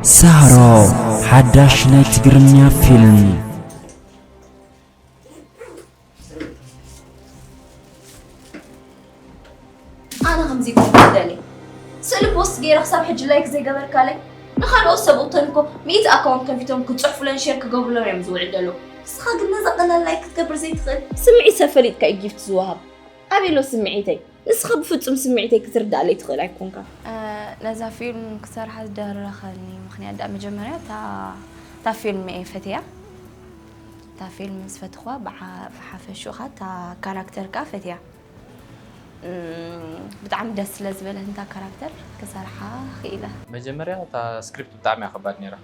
ሳሮ ሓዳሽ ናይ ትግርኛ ፊልም። ኣነ ከምዚ ይኩን ደሊ ስእሊ ፖስት ገይረ ክሳብ ሕጂ ላይክ ዘይገበርካለይ። ንኻልኦት ሰብኡተን እኮ ሚእቲ ኣካውንት ከፊቶም ክፅሕፉለን ሼር ክገብሩለን እዮም ዝውዕል ዘሎ። ንስኻ ግን ነዛ ቀላል ላይክ ክትገብር ዘይትኽእል? ስምዒት ሰብ ፈሊጥካ እዩ ጊፍት ዝወሃብ። ኣበይ ኣሎ ስምዒተይ? ንስኻ ብፍጹም ስምዒተይ ክትርዳእለይ ትኽእል ኣይኮንካ። ነዛ ፊልም ክሰርሓ ዝደረኸኒ ምኽንያት ደኣ መጀመርያ እታ ፊልም እየ ፈትያ። እታ ፊልም ምስ ፈትኹዋ ብሓፈሽኡ ኸዓ እታ ካራክተር ከኣ ፈትያ። ብጣዕሚ ደስ ስለ ዝበለትኒ እታ ካራክተር ክሰርሓ ክኢለ። መጀመርያ እታ ስክሪፕት ብጣዕሚ እያ ከባድ ነይራ።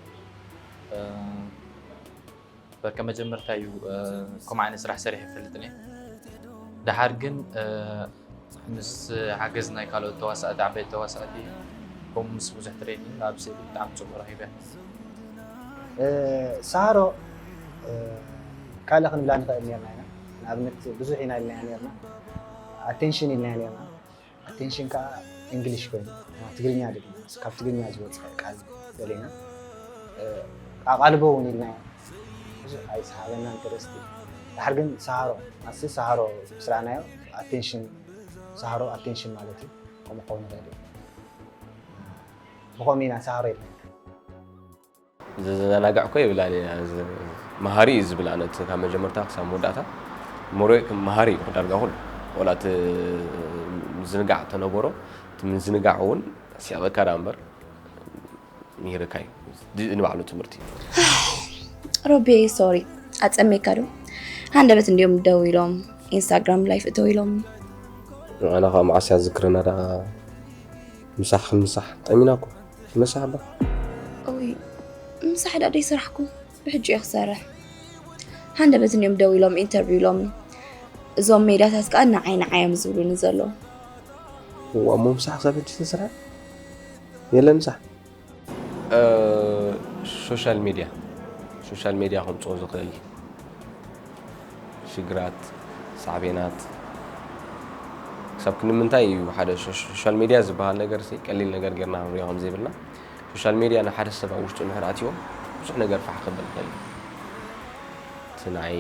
በቃ መጀመርታ እዩ ከምኡ ዓይነት ስራሕ ሰሪሐ ይፈልጥን እየ። ደሓር ግን ምስ ሓገዝ ናይ ካልኦት ተዋሳእቲ፣ ዓበይቲ ተዋሳእቲ፣ ከምኡ ምስ ብዙሕ ትሬኒንግ ኣብ ስእሊ ብጣዕሚ ፅቡቕ ረኺበ። ሳሮ ካልእ ክንብላ ንኽእል ኔርና ኢና። ንኣብነት ብዙሕ ኢና ኢልናያ ኔርና፣ ኣቴንሽን ኢልናያ ኔርና። ኣቴንሽን ከዓ እንግሊሽ ኮይኑ ትግርኛ ደሊና፣ ካብ ትግርኛ ዝወፀ ቃል ደሊና። ኣቓልቦ እውን ኢልናዮ፣ ብዙሕ ኣይሰሓበና ኢንተረስቲ። ድሓር ግን ሳሃሮ ኣስ ሳሃሮ ስራናዮ ኣቴንሽን፣ ሳሃሮ ኣቴንሽን ማለት እዩ። ከምኡ ክኸውን ይኽእል እዩ። ብኸምኡ ኢና ሳሃሮ ኢልና። ዘዘናግዕ እኮ ይብላን እያ። መሃሪ እዩ ዝብል ኣነ ካብ መጀመርታ ክሳብ መወዳእታ ሞሮይ ከም መሃሪ እዩ ዳርጋ ኩሉ። ወላ እቲ ምዝንጋዕ ተነበሮ እቲ ምዝንጋዕ እውን ሲዕበካ ዳ እምበር ምሂረካ እዩ። ንባዕሉ ትምህርቲ እዩ። ሮቤ ሶሪ ኣጸሜካ ዶ? ሃንደበት እንዲዮም ደው ኢሎም ኢንስታግራም ላይፍ እተው ኢሎም። ኣነ ከዓ መዓስ እያ ዝክረና ዳ ምሳሕ ምሳሕ ጠሚና እኮ ምሳሕ ባ እውይ ምሳሕ ዳ ደይሰራሕኩ ብሕጂ እየ ክሰርሕ። ሃንደበት እንዲዮም ደው ኢሎም ኢንተርቪው ኢሎም እዞም ሜድያታት ከዓ ንዓይ ንዓይ እዮም ዝብሉኒ ዘለዉ። እዋ እሞ ምሳሕ ክሳብ ሕጂ ተስርሐ የለን ምሳሕ። ሶሻል ሜድያ ሶሻል ሜድያ ከምፅኦ ዝኽእል ሽግራት ሳዕቤናት ክሳብ ክንምንታይ እዩ ሓደ ሶሻል ሜድያ ዝበሃል ነገር ቀሊል ነገር ጌርና ክንሪኦ ከምዘይብልና ሶሻል ሜድያ ንሓደ ሰብ ኣብ ውሽጡ እንድሕር ኣትዎ ብዙሕ ነገር ፋሕ ክብል ይኽእል እዩ እቲ ንዓይ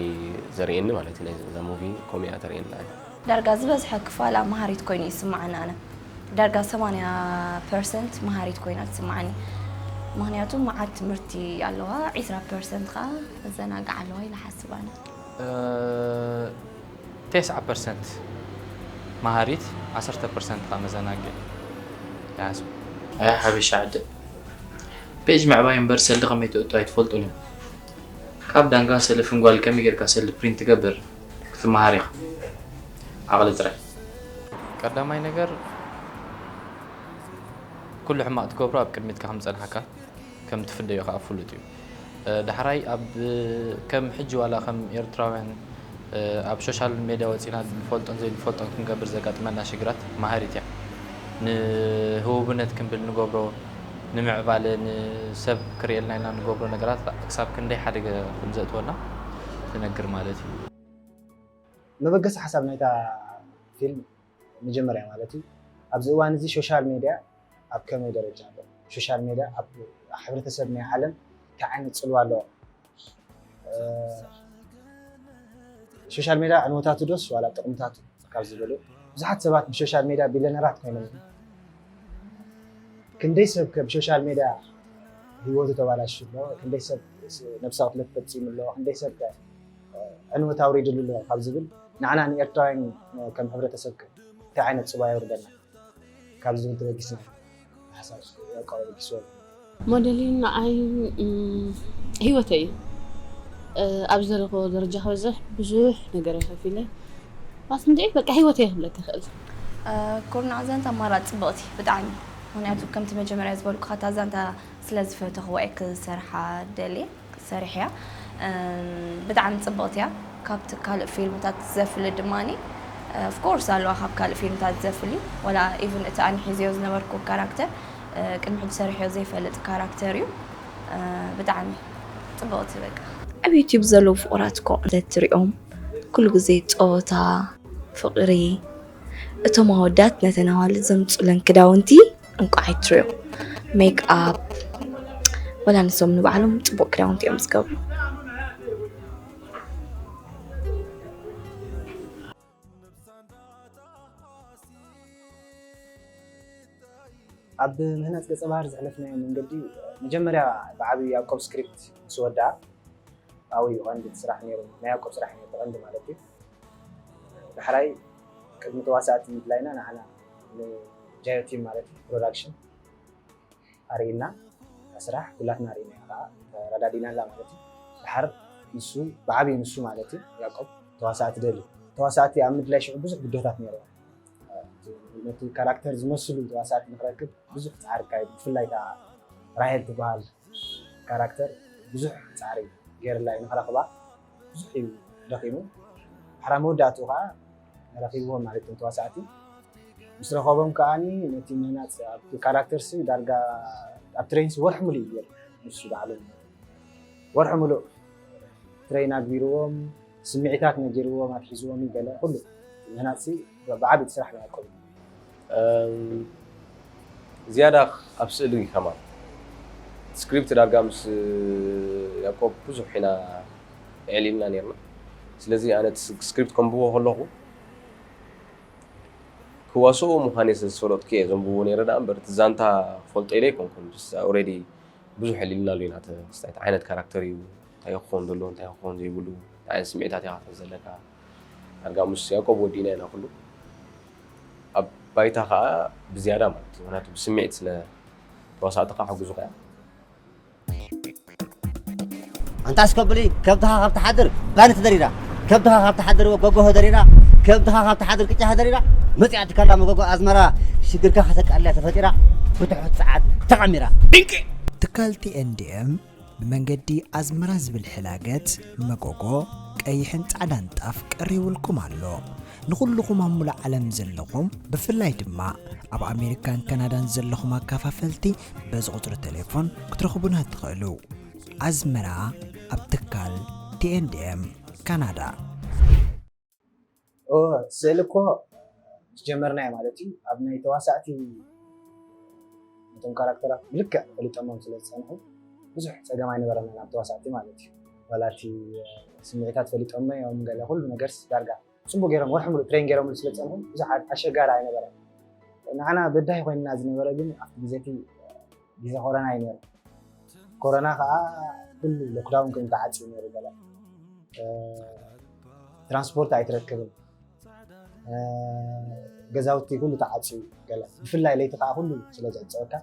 ዘርእየኒ ማለት እዩ እዛ ሙቪ ከምኡ እያ ተርእየኒ ንዓይ ዳርጋ ዝበዝሐ ክፋላ መሃሪት ኮይኑ ይስምዓኒ ኣነ ዳርጋ ሰማንያ ፐርሰንት መሃሪት ኮይና ትስምዓኒ ምክንያቱ መዓት ትምህርቲ ኣለዋ ዒስራ ፐርሰንት ከዓ መዘናግዕ ኣለዋ ኢለ ሓስብ ኣነ ተስዓ ፐርሰንት መሃሪት ዓሰርተ ፐርሰንት ከዓ መዘናግዕ ይሓስብ ኣያ ሓበሻ ዓደ ፔጅ ምዕባይ እምበር ሰልዲ ከመይ ትእቱ ኣይትፈልጡን እዮም ካብ ዳንጋ ሰልፍን ጓል ከመይ ጌርካ ሰልዲ ፕሪንት ትገብር ክትመሃር ኢኻ ዓቕሊ ጥራይ። ቀዳማይ ነገር ኩሉ ሕማቕ ትገብሮ ኣብ ቅድሚትካ ከም ዝጸንሓካ ከም ትፍደዮ ከኣ ፍሉጥ እዩ። ዳሕራይ ኣብ ከም ሕጂ ዋላ ከም ኤርትራውያን ኣብ ሶሻል ሜድያ ወጺና ንፈልጦን ዘይንፈልጦን ክንገብር ዘጋጥመና ሽግራት መሃሪት እያ። ንህቡብነት ክንብል ንገብሮ ንምዕባለ ንሰብ ክርእየልና ኢልና ንገብሮ ነገራት ክሳብ ክንደይ ሓደገ ከም ዘእትወና ትነግር ማለት እዩ። መበገሲ ሓሳብ ናይታ ፊልም መጀመርያ ማለት እዩ ኣብዚ እዋን እዚ ሶሻል ሜድያ ኣብ ከመይ ደረጃ ኣሎ? ሶሻል ሜድያ ኣብ ሕብረተሰብ ናይ ዓለም እንታይ ዓይነት ፅልዋ ኣለዎ? ሶሻል ሜድያ ዕንወታቱ ዶስ ዋላ ጥቕምታቱ ካብ ዝብል ብዙሓት ሰባት ብሶሻል ሜድያ ቢለነራት ኮይኖም እዮም። ክንደይ ሰብ ከ ብሶሻል ሜድያ ህይወቱ ተባላሽዩ ኣሎ፣ ክንደይ ሰብ ነብሰ ቅትለት ፈፂሙ ኣሎ፣ ክንደይ ሰብ ከ ዕንወት ኣውሪድሉ ኣሎ ካብ ዝብል ንዓና ንኤርትራውያን ከም ሕብረተሰብ ከ እንታይ ዓይነት ፅባይ የውርደና ካብ ዝብል ተበጊስና ሓሳብ ያቃወ በጊስዎ። ሞዴሊን ንዓይ ህይወተይ እዩ። ኣብ ዘለኹ ደረጃ ክበዝሕ ብዙሕ ነገር እየ ከፊለ። ባስ እንድዒ በቃ ህይወተይ ክብለካ ይኽእል። ኩርናዕ ዛንታ ማራ ፅብቕቲ ብጣዕሚ ምክንያቱ ከምቲ መጀመርያ ዝበልኩኻ እታ ዛንታ ስለ ዝፈተኽዋ እየ ክሰርሓ ደልየ። ሰሪሐያ ብጣዕሚ ፅብቕቲ እያ ካብቲ ካልእ ፊልምታት ዘፍሊ ድማ ኦፍኮርስ ኣለዋ ካብ ካልእ ፊልምታት ዘፍሊ ወላ ኢቭን እቲ ኣነ ሒዘዮ ዝነበርኩ ካራክተር ቅድሚ ሕጂ ሰሪሐዮ ዘይፈልጥ ካራክተር እዩ ብጣዕሚ ፅብቕቲ በቃ ኣብ ዩትዩብ ዘለዉ ፍቑራት እኮ እንተትሪኦም ኩሉ ግዜ ፀወታ ፍቕሪ እቶም ኣወዳት ነተን ኣዋልድ ዘምፁለን ክዳውንቲ እንቋዕ ኣይትሪኦ ሜክኣፕ ወላ ንሶም ንባዕሎም ጽቡቕ ክዳውንቲ እዮም ዝገብሩ። ኣብ ምህናፅ ገፀ ባህር ዘሕለፍናዮ መንገዲ መጀመርያ ብዓብዩ ያዕቆብ ስክሪፕት ምስ ወድኣ ኣብኡ እዩ ቀንዲ እቲ ስራሕ ነይሩ። ናይ ያዕቆብ ስራሕ ነይሩ ቀንዲ ማለት እዩ። ዳሕራይ ቅድሚ ተዋሳእቲ ምድላይና ንዓና ንጃዮ ቲም ማለት እዩ ፕሮዳክሽን ኣርእና ስራሕ ኩላትና ኣርእና ከዓ ተረዳዲናላ ማለት እዩ። ድሓር ንሱ ብዓብዩ ንሱ ማለት እዩ ያዕቆብ ተዋሳእቲ ደልዩ ተዋሳእቲ ኣብ ምድላይ ሽዑ ብዙሕ ብድሆታት ነይርዎ። ነቲ ካራክተር ዝመስሉ ተዋሳእቲ ንክረክብ ብዙሕ ፃዕሪ ካይዱ ብፍላይ ከዓ ራሄል ትበሃል ካራክተር ብዙሕ ፃዕሪ ገይርላ እዩ ንክረክባ ብዙሕ እዩ ደኺሙ። ድሕራ መወዳእትኡ ከዓ ረኪብዎም ማለት እዮም ተዋሳእቲ ምስ ረኸቦም ከዓኒ ነቲ ምህናፅ ኣብቲ ካራክተር ሲ ዳርጋ ኣብ ትሬንስ ወርሒ ሙሉእ እዩ ገይሩ ንሱ ባዕሉ ወርሒ ሙሉእ ትሬን ኣግቢርዎም ስምዒታት ነጊርዎም ኣትሒዝዎም እዩ ገለ ኩሉ ምህናፅ ሲ ብዓብይቲ ስራሕ ናይ ያዕቆብ እዩ። ዝያዳ ኣብ ስእሊ ከማን ስክሪፕት ዳርጋ ምስ ያዕቆብ ብዙሕ ኢና ኣዕሊልና ነርና። ስለዚ ኣነ እቲ ስክሪፕት ከንብቦ ከለኹ ክዋስኦ ምዃነይ ስለ ዝፈለጥኩ እየ ዘንብቦ ነይረ ደኣ እምበር እቲ ዛንታ ክፈልጦ ኢለ ኣይኮንኩን። ኦልሬዲ ብዙሕ ኣዕሊልና ኣሎ ኢና። እቲ ዓይነት ካራክተር እዩ እንታይ ክኸውን ዘለዎ እንታይ ክኸውን ዘይብሉ እንታይ ዓይነት ስምዒታት ኢኻ ዘለካ ዳርጋ ምስ ያዕቆብ ወዲእና ኢና ኩሉ ኣብ ባይታ ከዓ ብዝያዳ ማለት እዩ ምክንያቱ ብስምዒት ስለ ተዋሳእቲ ከዓ ሕጉዙ ከያ ኣንታ ኣስከብሊ ከብትኻ ካብ ትሓድር ባኒ ተደሪራ ከብትኻ ካብ ትሓድር ጎጎሆ ደሪራ ከብትኻ ካብ ትሓድር ቅጫ ደሪራ መፅያ ትካላ መጎጎ ኣዝመራ ሽግርካ ከተቃልያ ተፈጢራ ብትሑት ሰዓት ተቐሚራ ድንቂ ትካል ቲኤንዲኤም ብመንገዲ ኣዝመራ ዝብል ሕላገት፣ መጎጎ፣ ቀይሕን ጻዕዳን ጣፍ ቀሪቡልኩም ኣሎ። ንኹልኹም ኣብ ሙሉእ ዓለም ዘለኹም፣ ብፍላይ ድማ ኣብ ኣሜሪካን ካናዳን ዘለኹም ኣካፋፈልቲ በዚ ቁጽሪ ቴሌፎን ክትረኽቡና ትኽእሉ። ኣዝመራ ኣብ ትካል ቲኤንዲኤም ካናዳ። ስእሊ እኮ ምስ ጀመርናዮ ማለት እዩ ኣብ ናይ ተዋሳእቲ ነቶም ካራክተራት ብልክዕ ፈሊጦሞም ስለ ዝፀንሑ ብዙሕ ፀገም ኣይነበረናን ኣብ ተዋሳእቲ ማለት እዩ ዋላ እቲ ስምዒታት ፈሊጦሞ እዮም ገለ ኩሉ ነገርስ ዳርጋ ፅቡቅ ገይሮም ወርሒ ሙሉእ ትሬን ገይሮምሉ ስለ ዝፀንሑ ብዙሕ ኣሸጋሪ ኣይነበረን ንዓና በዳሂ ኮይንና ዝነበረ ግን ኣብቲ ግዜ እቲ ግዜ ኮረና እዩ ነይሩ ኮረና ከዓ ኩሉ ሎክዳውን ኮይኑ ተዓፅዩ ነይሩ ገለ ትራንስፖርት ኣይትረክብን ገዛውቲ ኩሉ ተዓፅዩ ገለ ብፍላይ ለይቲ ከዓ ኩሉ ስለ ዝዕፀወካ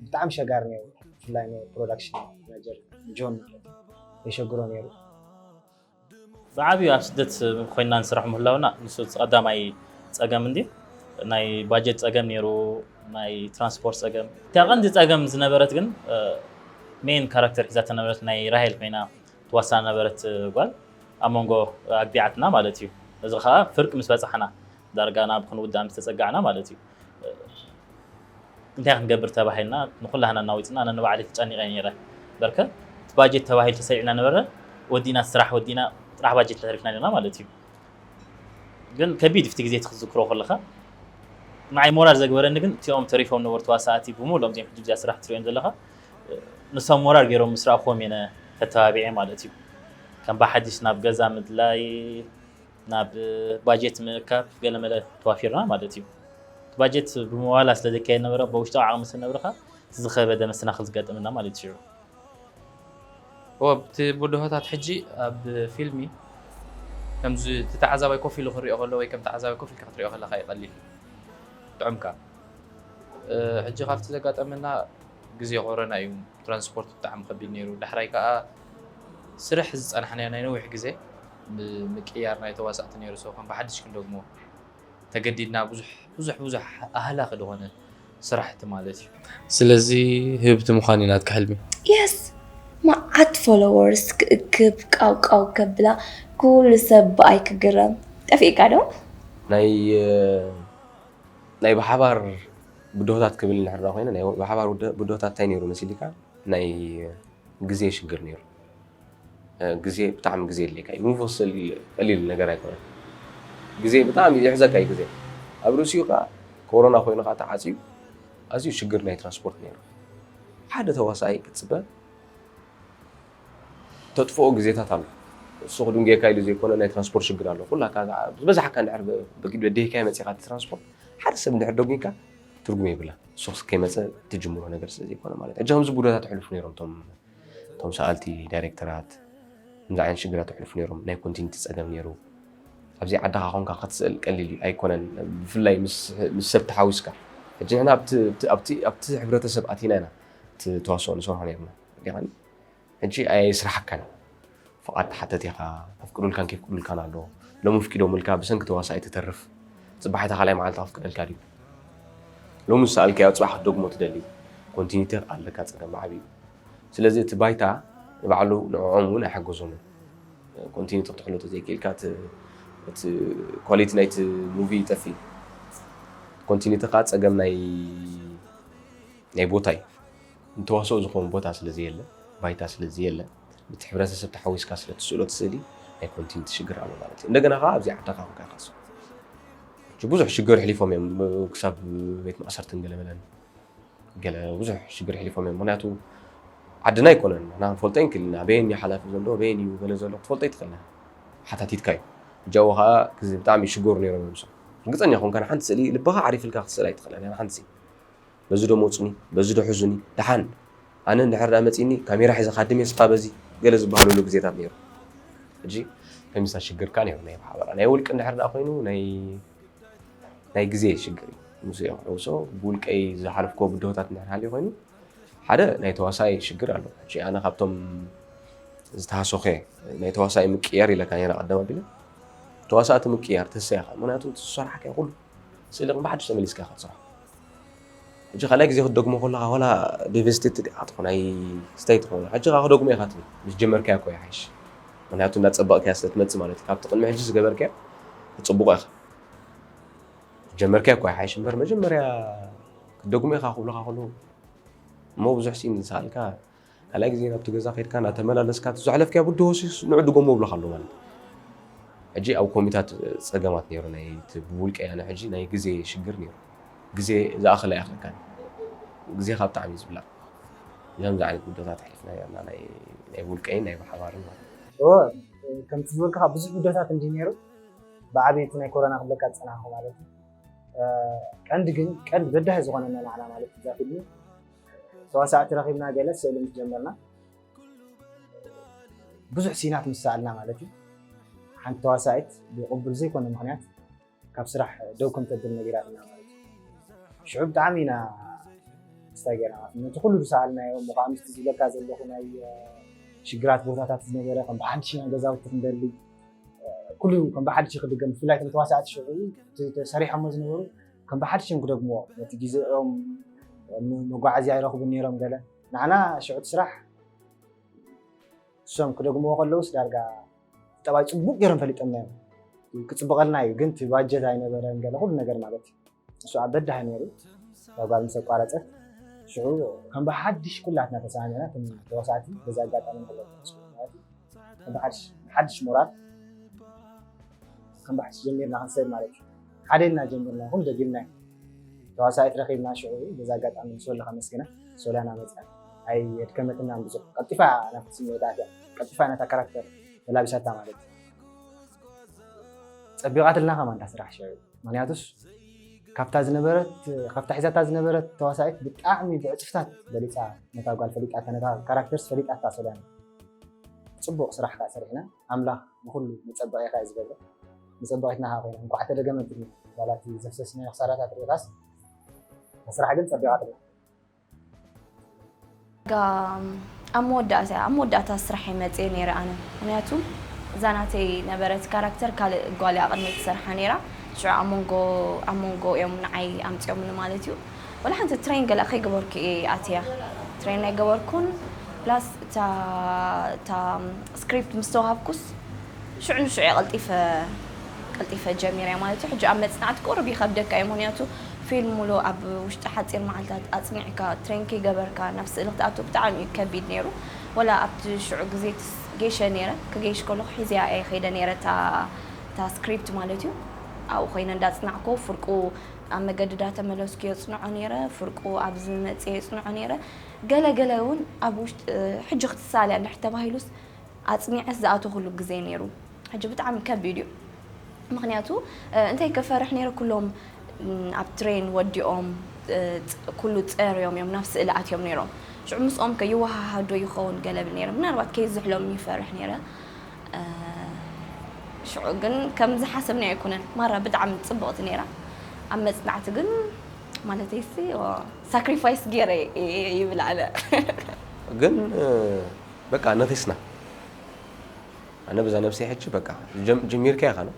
ብጣዕሚ ሸጋሪ ነይሩ ብፍላይ ናይ ፕሮዳክሽን ማናጀር ጆን ማለት የሸግሮ ነይሩ ብዓብዩ ኣብ ስደት ኮይንና ንስራሕ ምህላውና ንሱ ቀዳማይ ፀገም እንዲ ናይ ባጀት ፀገም ነይሩ ናይ ትራንስፖርት ፀገም እቲያ ቀንዲ ፀገም ዝነበረት ግን ሜን ካራክተር ሒዛ ተነበረት ናይ ራሄል ኮይና ትዋሳ ነበረት ጓል ኣብ መንጎ ኣግቢዓትና ማለት እዩ እዚ ከዓ ፍርቂ ምስ በፃሕና ዳርጋ ናብ ክንውዳእ ምስ ተፀጋዕና ማለት እዩ እንታይ ክንገብር ተባሂልና ንኩላህና እናወፅና ነንባዕለይ ተጨኒቐ ነይረ በርከ እቲ ባጀት ተባሂሉ ተሰሪዕና ነበረ ወዲና ስራሕ ወዲና ጥራሕ ባጀት ተሪፍና ነርና ማለት እዩ ግን ከቢድ ፍቲ ግዜ ትክዝክሮ ከለካ ንዓይ ሞራል ዘግበረኒ ግን እቲኦም ተሪፎም ነበሩ ተዋሳእቲ ብምሎም ዚም ሕጂ ብዚኣ ስራሕ ትሪኦም ዘለካ ንሶም ሞራል ገይሮም ምስ ረኣኹዎም እየ ተተባቢዐ ማለት እዩ ከም ብሓድሽ ናብ ገዛ ምድላይ ናብ ባጀት ምእካብ ገለመለ ተዋፊርና ማለት እዩ። እቲ ባጀት ብምዋላ ስለ ዘካየድ ነበረ ብውሽጣዊ ዓቕሚ ስለ ነበርካ እቲ ዝኸበደ መሰናኽል ዝገጠመና ማለት እዩ። ሽዑ። እወ እቲ ብድሆታት ሕጂ ኣብ ፊልሚ ከምዚ እቲ ተዓዛባይ ኮፍ ኢሉ ክሪኦ ከሎ ወይ ከም ተዓዛባይ ኮፍ ኢልካ ክትሪኦ ከለካ እዩ ቀሊል ጥዑምካ ሕጂ ካብቲ ዘጋጠመና ግዜ ኮረና እዩ ትራንስፖርት ብጣዕሚ ከቢድ ነይሩ ዳሕራይ ከዓ ስርሕ ዝፀናሕናዮ ናይ ነዊሕ ግዜ ምቅያር ናይ ተዋሳእቲ ነይሩ so ከም ብሓድሽ ክንደግሞ ተገዲድና ብዙሕ ብዙሕ ብዙሕ ኣህላኺ ዝኾነ ስራሕቲ ማለት እዩ። ስለዚ ህብቲ ምዃን እዩ ናትካ ሕልሚ። Yes መዓት followers ክእክብ ቃውቃው ከብላ ኩሉ ሰብ ብኣይ ክግረም ጠፊእካ ዶ? ናይ ናይ ብሓባር ብድሆታት ክብል እንድሕር ኮይነ ናይ ብሓባር ብድሆታት እንታይ ነይሩ መሲልካ ናይ ግዜ ሽግር ነይሩ ግዜ ብጣዕሚ ግዜ የድልየካ እዩ ምንፈሰል ቀሊል ነገር ኣይኮነን ግዜ ብጣዕሚ ይሕዘካ እዩ ግዜ ኣብ ርእሲኡ ከዓ ኮሮና ኮይኑ ከዓ ተዓፅዩ ኣዝዩ ሽግር ናይ ትራንስፖርት ነይሩ ሓደ ተዋሳኣይ ክትፅበ ተጥፍኦ ግዜታት ኣሎ። እሱ ክድንገየካ ኢሉ ዘይኮነ ናይ ትራንስፖርት ሽግር ኣሎ። ኩላካ ዝበዛሕካ እንድሕር በጊድ በዲህካ መፂኻ እቲ ትራንስፖርት ሓደ ሰብ እንድሕር ደጉንካ ትርጉም የብላ። እሱ ከይመፀ ትጅምሮ ነገር ስለ ዘይኮነ ማለት እዩ። ሕጂ ከምዚ ቡዶታት ይሕልፉ ነይሮም እቶም እቶም ሰኣልቲ ዳይሬክተራት ከምዚ ዓይነት ሽግራት ይሕልፉ ነይሮም። ናይ ኮንቲኒቲ ፀገም ነይሩ። ኣብዚ ዓድኻ ኮንካ ክትስእል ቀሊል እዩ ኣይኮነን፣ ብፍላይ ምስ ምስ ሰብ ተሓዊስካ። ሕጂ ንሕና ኣብቲ ኣብቲ ኣብቲ ኣብቲ ሕብረተሰብ ኣቲና ኢና እቲ ተዋስኦ ንሰርሖ ነይርና። ዲኻኒ ሕጂ ኣይስራሓካን እዩ። ፍቓድ ትሓተት ኢኻ፣ ከፍቅዱልካን ከይፍቅዱልካን ኣሎ። ሎሚ ኣፍቂዶምልካ ብሰንኪ ተዋሳኣይ ትተርፍ። ጽባሕ እታ ካልኣይ መዓልቲ ከፍቅደልካ ድዩ? ሎሚ ዝሰኣልካዮ ጽባሕ ክትደግሞ ትደሊ። ኮንቲኒቲ ኣለካ ጸገም ዓቢ እዩ። ስለዚ እቲ ባይታ ንባዕሉ ንዕኦም እውን ኣይሓገዞምን። ኮንቲኒቲ ክትሕሎ ተዘይክኢልካ እቲ እቲ ኳሊቲ ናይቲ ሙቪ ይጠፍእ። ኮንቲኒቲ ከኣ ጸገም ናይ ናይ ቦታ እዩ። ንተዋስኦ ዝኸውን ቦታ ስለ ዘየለ፣ ባይታ ስለ ዘየለ፣ ነቲ ሕብረተሰብ ተሓዊስካ ስለ ትስእሎ እቲ ስእሊ ናይ ኮንቲኒቲ ሽግር ኣሎ ማለት እዩ። እንደገና ከኣ ኣብዚ ዓድኻ ኮንካ ኢኻ ትስእሎ። ሕጂ ብዙሕ ሽግር ኣሕሊፎም እዮም፣ ክሳብ ቤት ማእሰርትን ገለ መለን። ገለ ብዙሕ ሽግር ኣሕሊፎም እዮም። ምኽንያቱ ዓድና ኣይኮነን፣ ንሕና ክንፈልጦ ኣይንክእልን ኢና። በየን እዩ ሓላፊ ዘሎ፣ በየን እዩ ገለ ዘሎ ክትፈልጦ ኣይትኽእልን ኢኻ። ሓታቲትካ እዩ። ሕጂ ኣብኡ ከኣ ግዜ ብጣዕሚ ይሽገሩ ነይሮም እዮም ንሶም። ርግጸኛ ኮንካ ንሓንቲ ስእሊ ልብኻ ዓሪፍልካ ክትስእላ ኣይትኽእልን እያ ንሓንቲ ስእሊ። በዚ ዶ መጹኒ፣ በዚ ዶ ሕዙኒ፣ ደሓን ኣነ እንድሕር ደኣ መጺኒ ካሜራ ሒዘ ክሃድም እየ፣ ንስኻ በዚ፣ ገለ ዝበሃለሉ ግዜታት ነይሩ። ሕጂ ከሚሳ ሽግርካ ነይሩ ናይ ብሓበራ። ናይ ውልቂ እንድሕር ደኣ ኮይኑ ናይ ናይ ግዜ ሽግር እዩ። ምስኡ እየ ክሕውሶ። ብውልቀይ ዝሓለፍክዎ ብድሆታት እንድሕር ሃልዩ ኮይኑ ሓደ ናይ ተዋሳኣይ ሽግር ኣሎ። ሕጂ ኣነ ካብቶም ዝተሃሰኹ እየ። ናይ ተዋሳኣይ ምቅያር ኢለካ ነይረ ቀደም ኣቢለ። ተዋሳእቲ ምቅያር ተሰያኻ። ምኽንያቱ እቲ ዝሰራሕካዮ ኩሉ ስእሊ ከም ብሓድሽ ተመሊስካ ኢኻ ትሰርሖ። ሕጂ ካልኣይ ግዜ ክትደግሞ ከለኻ ዋላ ዴቨስቴትድ ኢኻ ትኾን፣ ኣይ ስታይ ትኾን። ሕጂ ከኣ ክደግሞ ኢኻ ትብል። ምስ ጀመርካዮ እኮ ይሓይሽ። ምኽንያቱ እንዳጸበቕካያ ስለ ትመጽእ ማለት እዩ። ካብቲ ቅድሚ ሕጂ ዝገበርካዮ ጽቡቕ ኢኻ። ጀመርካዮ እኮ ይሓይሽ እምበር መጀመርያ ክትደግሞ ኢኻ ክብሉኻ ከለዉ እሞ ብዙሕ ሲን ዝሰኣልካ ካልኣይ ግዜ ናብቲ ገዛ ከይድካ እናተመላለስካ እቲ ዘሕለፍካዮ ብድሆ ሲ ንዑ ድገሞ ይብሉኻ ኣለዉ ማለት እዩ። ሕጂ ኣብ ኮሚታት ጸገማት ነይሩ ናይ እቲ ብውልቀይ ኣነ ሕጂ ናይ ግዜ ሽግር ነይሩ። ግዜ ዝኣኽል ኣይኣኽለካን። ግዜኻ ብጣዕሚ እዩ ዝብላዕ። እዞም ዝዓይነት ብድሆታት ኣሕሊፍና ኢና ናይ ናይ ብውልቀይን ናይ ብሓባርን ማለት እዩ። እወ፣ ከምቲ ዝበልካ ብዙሕ ብድሆታት እንድዩ ነይሩ። ብዓብዪ እቲ ናይ ኮሮና ክብለካ ዝጸናሕኩ ማለት እዩ። ቀንዲ ግን ቀንዲ በዳሂ ዝኾነና ንዓና ማለት እዛ ፊልም ተዋሳእቲ ረኺብና ገለ ስእሊ ምስ ጀመርና ብዙሕ ሲናት ምስ ሰኣልና ማለት እዩ። ሓንቲ ተዋሳኢት ብቕቡል ዘይኮነ ምኽንያት ካብ ስራሕ ደው ከም ተብል ነጊራትና ማለት እዩ። ሽዑ ብጣዕሚ ኢና ስታይ ጌርና ማለት እዩ። ነቲ ኩሉ ዝሰኣልናዮ እሞ ከዓ ምስቲ ዝብለካ ዘለኹ ናይ ሽግራት ቦታታት ዝነበረ ከም ብሓድሽ ኢና ገዛውቲ ክንደሊ ኩሉ ከም ብሓድሽ ክድገም ብፍላይ እቶም ተዋሳእቲ ሽዑ ተሰሪሖሞ ዝነበሩ ከም ብሓድሽ እዮም ክደግምዎ ነቲ ግዜኦም መጓዓዝያ ይረኽቡ ነይሮም ገለ ንዓና ሽዑ እቲ ስራሕ እሶም ክደግምዎ ከለውስ ዳርጋ ጠባይ ፅቡቅ ገይሮም ፈሊጦምና እዮም ክፅብቀልና እዩ ግን እቲ ባጀት ኣይነበረን ገለ ኩሉ ነገር ማለት እዩ እሱ ኣብ በዳህ ነይሩ እዛ ጓል ምስ ኣቋረፀት ሽዑ ከም ብሓድሽ ኩላትና ተሰማሚዕና ከም ተዋሳእቲ በዚ ኣጋጣሚ ንክለኩ ማለት እዩ ከም ብሓድሽ ብሓድሽ ሞራል ከም ብሓድሽ ጀሚርና ክንሰብ ማለት እዩ ሓደ ኢልና ጀሚርና ይኹን ደጊምና እዩ ተዋሳኢት ረኺብና ሽዑ በዚ ኣጋጣሚ ንሶሊ ከመስግና ሶሊያና መፅያ ኣይ የድከመትና ብዙሕ ቀልጢፋ ናብቲ ስምዒት ኣትያ ቀልጢፋ ነታ ካራክተር ተላቢሳታ ማለት እዩ ፀቢቓትልና ከማን እታ ስራሕ ሽዑ ምክንያቱስ ካብታ ዝነበረት ካብታ ሒዛታ ዝነበረት ተዋሳኢት ብጣዕሚ ብዕፅፍታት በሊፃ ነታ ጓል ፈሊጣታ ነታ ካራክተርስ ፈሊጣታ ሰላም ፅቡቅ ስራሕ ከዓ ሰሪሕና ኣምላኽ ንኩሉ መፀበቂካ እዩ ዝገብሮ መፀበቂትና ከዓ ኮይና እንኳዕ ተደገመትኒ ባላቲ ዘፍሰስናዮ ክሳራታት ሪኢኻስ ስራሕ ግን ፀቢቃትልና ኣብ መወዳእታ ኣብ መወዳእታ ስራሕ ይመፅእ ነይረ ኣነ ምክንያቱ እዛ ናተይ ነበረት ካራክተር ካልእ ጓል እያ ቅድሚ ትሰርሓ ነይራ ሽዑ ኣብ መንጎ ኣብ መንጎ እዮም ንዓይ ኣምፅኦምኒ ማለት እዩ ወላ ሓንቲ ትሬን ገለ ከይገበርኩ እየ ኣትያ ትሬን ኣይገበርኩን ፕላስ እታ እታ ስክሪፕት ምስ ተዋሃብኩስ ሽዑ ንሽዑ እየ ቀልጢፈ ቀልጢፈ ጀሚረ ማለት እዩ ሕጂ ኣብ መፅናዕቲ ቁሩብ ይኸብደካ እዩ ምክንያቱ ፊልም ሙሉእ ኣብ ውሽጢ ሓፂር መዓልታት ኣፅኒዕካ ትሬን ከይገበርካ ናብ ስእሊ ክትኣቱ ብጣዕሚ እዩ ከቢድ ነይሩ ወላ ኣብቲ ሽዑ ግዜ ጌሸ ነይረ ክገይሽ ከለኹ ሒዘያ እየ ከይደ ነይረ እታ ስክሪፕት ማለት እዩ ኣብኡ ኮይነ እንዳፅናዕኮ ፍርቁ ኣብ መገዲ ዳተመለስኩ የጽንዖ ነይረ፣ ፍርቁ ኣብዚ መጽእ የጽንዖ ነይረ። ገለ ገለ እውን ኣብ ውሽጢ፣ ሕጂ ክትሳለ እንድሕር ተባሂሉስ ኣጽኒዐስ ዝኣተኹሉ ግዜ ነይሩ። ሕጂ ብጣዕሚ ከቢድ እዩ። ምኽንያቱ፣ እ፣ እንታይ ከፈርሕ ነይረ፣ ኩሎም፣ ም፣ ኣብ ትሬን ወዲኦም፣ እ፣ ፅ-፣ ኩሉ ጸርዮም እዮም ናብ ስእሊ ኣትዮም ነይሮም። ሽዑ ምስኦም ከ ይወሃሃዶ ይኸውን ገለ ብል ነይረ። ምናልባት ከይዝሕሎም ይፈርሕ ነይረ። እ፣ ሽዑ ግን ከም ዝሓሰብናዮ ኣይኮነን። ማራ ብጣዕሚ ጽብቕቲ ነይራ። ኣብ መጽናዕቲ ግን ማለተይሲ፣ ዋ፣ ሳክሪፋይስ ገይረ እየ ይብል ኣነ። ግን፣ እ፣ በቃ ነኺስና። ኣነ በዛ ነብሰይ ሕጂ በቃ ጀም-፣ ጀሚርካዮ ኢኻ ነው።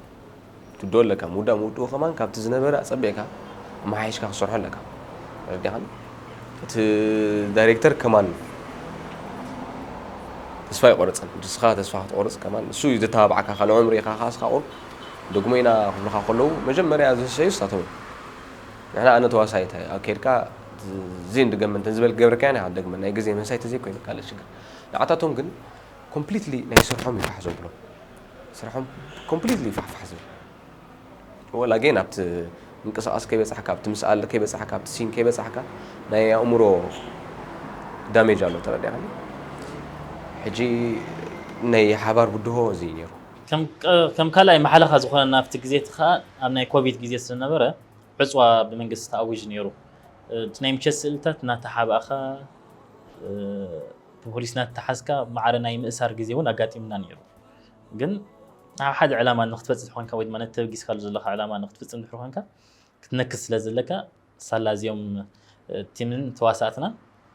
ትብድኦ ኣለካ። ምውዳእ ምውድኡ ከማን ካብቲ ዝነበረ ኣጸቢቕካ ኣመሓይሽካ ክትሰርሖ ኣለካ። ተረዲኻኒ? እቲ ዳይሬክተር ከማን ተስፋ ኣይቆረጸን። ንስኻ ተስፋ ክትቆርጽ ከማን እሱ እዩ ዘተባብዓካ። ካልኦም ርኢኻ ከኣ እስኻ ቁሩብ ደግሞ ኢና ክብሉኻ ከለዉ መጀመርያ ዝህሰዩ ንሳቶም እዮም። ንሕና ኣነ ተዋሳኢት ኣብ ከይድካ ዚን ድገመ እንተ ዝበል ክገብረካ ኢና። ደግመ ናይ ግዜ ምህሳይ ተዘይኮይኑ ካልእ ሽግር። ንዓታቶም ግን ኮምፕሊትሊ ናይ ስርሖም እዩ ፋሕ ዘብሎ። ስርሖም ኮምፕሊትሊ ፋሕፋሕ ዝብል። ወላ ጌን ኣብቲ ምንቅስቓስ ከይበጻሕካ፣ ኣብቲ ምስኣል ከይበጻሕካ፣ ኣብቲ ሲን ከይበጻሕካ ናይ ኣእምሮ ዳሜጅ ኣሎ። ተረዲእካኒ? ሕጂ ናይ ሓባር ብድሆ እዚ እዩ ነይሩ። ከም ቀ-፣ ከም ካልኣይ ማሕለኻ ዝኾነና ኣብቲ ግዜ እቲ ኸኣ ኣብ ናይ ኮቪድ ግዜ ስለነበረ ዕጽዋ ብመንግስቲ ተኣዊጁ ነይሩ። እቲ ናይ ምሸት ስእልታት እናተሓባእኻ፣ እ፣ ብፖሊስ እናተታሓዝካ ማዕረ ናይ ምእሳር ግዜ እውን ኣጋጢምና ነይሩ። ግን ኣብ ሓደ ዕላማ ንክትበጽሕ ኮንካ ወይ ድማ ነቲ ተበጊስካሉ ዘለኻ ዕላማ ንክትፍጽም ድሕሪ ኮንካ ክትነክስ ስለ ዘለካ ሳላ እዚኦም፣ እ፣ ቲምን ተዋሳእትና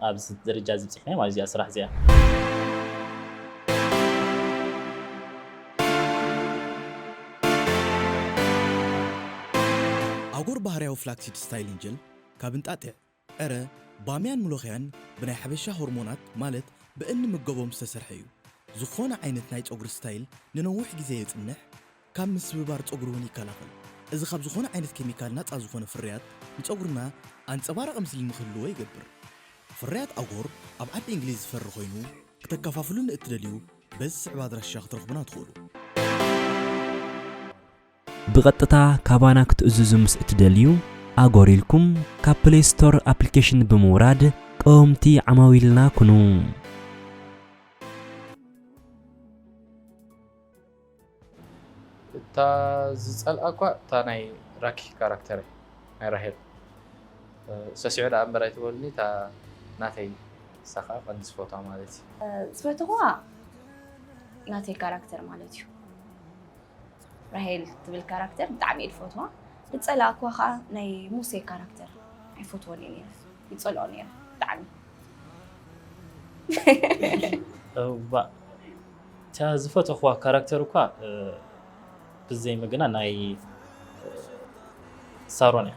ኣብዚ ደረጃ እዚ በጺሕና ማለት እዚኣ ስራሕ እዚኣ። ኣጎር ባህርያዊ ፍላክሲድ ስታይሊንግ ጀል ካብ እንጣጢዕ፣ ዕረ፣ ባምያን ምሎኽያን ብናይ ሓበሻ ሆርሞናት ማለት ብእንምገቦም ዝተሰርሐ እዩ። ዝኾነ ዓይነት ናይ ጸጉሪ ስታይል ንነዊሕ ግዜ የጽንሕ፣ ካብ ምስብባር ጸጉሪ እውን ይከላኸል። እዚ ካብ ዝኾነ ዓይነት ኬሚካል ናጻ ዝኾነ ፍርያት ንጸጉርና ኣንጸባራቒ ምስሊ ንክህልዎ ይገብር። ፍርያት ኣጎር ኣብ ዓዲ እንግሊዝ ዝፈሪ ኮይኑ ክተከፋፍሉኒ እትደልዩ በዚ ዝስዕብ ኣድራሻ ክትረኽቡና ትኽእሉ። ብቐጥታ ካባና ክትእዝዙ ምስ እትደልዩ፣ ኣጎር ኢልኩም ካብ ፕሌይ ስቶር ኣፕሊኬሽን ብምውራድ ቀወምቲ ዓማዊልና ኩኑ። እታ ዝጸልኣ እኳ እታ ናይ ራኪ ካራክተር እያ፣ ናይ ራሄል። እ፣ ሰሲዑ ደኣ እምበር ኣይትበሉኒ፣ እታ ናተይ ንሳ ኸኣ ቀንዲ ዝፈትዋ ማለት እዩ። ዝፈተኽዋ ናተይ ካራክተር ማለት እዩ። ራሄል ትብል ካራክተር ብጣዕሚ እየ ዝፈትዋ። ዝጸላእክዋ ኸኣ ናይ ሙሴ ካራክተር ኣይፈትዎን እየ ነይረ። ይጸልኦ ነይረ ብጣዕሚ። እባ፣ እታ ዝፈተኽዋ ካራክተር እኳ፣ እ፣ ብዘይ ምግና ናይ፣ እ፣ ሳሮን እያ።